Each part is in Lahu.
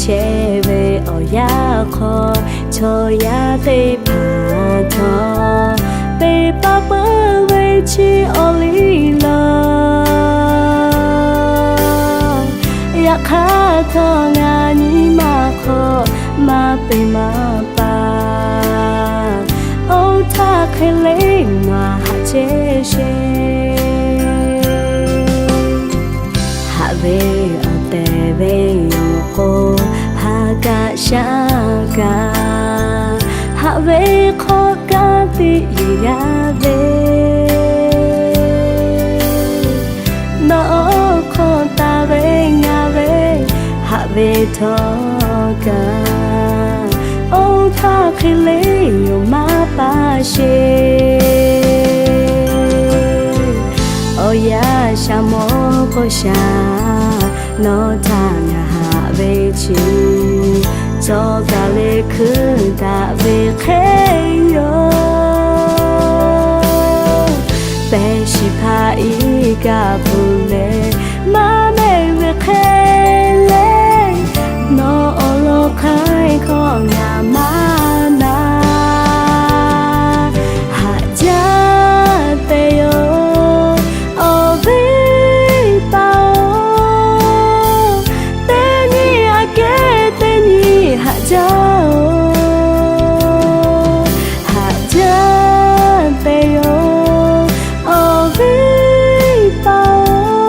chehˇ ve awˬ yanˇ hk'aw, chaw yaˇ teˇ hpaˍ htawˇ peˇ paˆ peuˬ ve chi awˬ liˇ lawˬ. Yaꞈ hk'aˇ htawˇ ngaˬ nyi ma hk'aw maˇ peˇ maˇ pa, oˇ htaˇ hk'e le maˇ haꞈ chehˇ sheˍ. Haꞈ ve awˬ tehˬ ve yoˬ k'o, ha kaꞈ shaˉ kaꞈ, haꞈ ve hk'aw kaꞈ teˇ yiˍ yaˇ ve, nawˬ awˬ hk'aw taˍ ve ngaˬ ve haꞈ ve htawˇ kaꞈ, oˇ htaˇ hk'e le yoˬ maˇ pa sheˍ. Awˬ yaˇ sha mawˇ k'o sha, nawˬ htaꞈ ngaˬ haꞈ ve chi, cawˬ kaˬ le hkuiˉ daꞈ ve hk'e yoˬ. Pehˬ shiˍ hpaˇ iˉ kaˆ pfuhˍ leh maˇ mehˆ ve hk'e le, nawˬ awˬ lawn hk'aiˉ hkawˇ ngaˬ maˇ na haꞈ jaˇ te yoˬ. Awˬ viˉ paˍ-oˬ, teˇ nyi aꞈ kehˉ teˇ nyi haꞈ jaˇ-oˬ, haꞈ jaˇ te yoˬ. Awˬ viˉ paˍ-oˬ,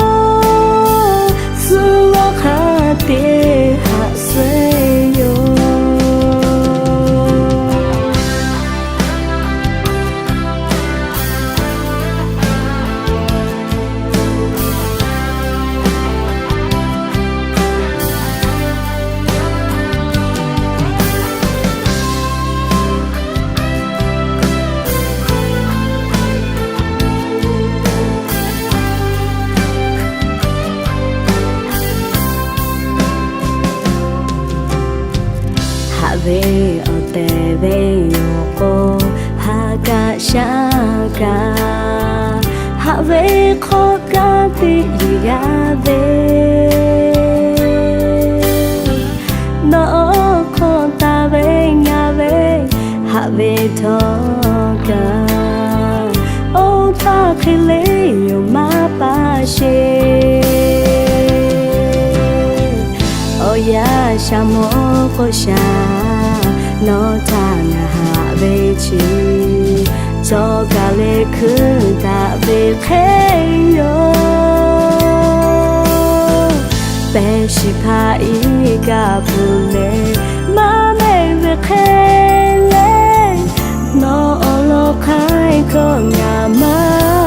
suh lawˇ hk'a te haꞈ suh yoˬ. Haꞈ ve awˬ tehˬ ve yoˬ k'o, ha kaꞈ shaˉ kaꞈ, haꞈ ve hk'aw kaꞈ teˇ yiˍ yaˇ ve, nawˬ awˬ hk'aw taˍ ve ngaˬ ve haꞈ ve htawˇ kaꞈ, oˇ htaˇ hk'e le yoˬ maˇ pa sheˍ. Awˬ yaˇ sha mawˇ k'o sha, nawˬ htaꞈ ngaˬ haꞈ ve chi, cawˬ kaˬ le hkuiˉ daꞈ ve hk'e yoˬ. Pehˬ shiˍ hpaˇ iˉ kaˆ pfuhˍ leh maˇ mehˆ ve hk'e le, nawˬ awˬ lawn hk'aiˉ hkawˇ ngaˬ maˇ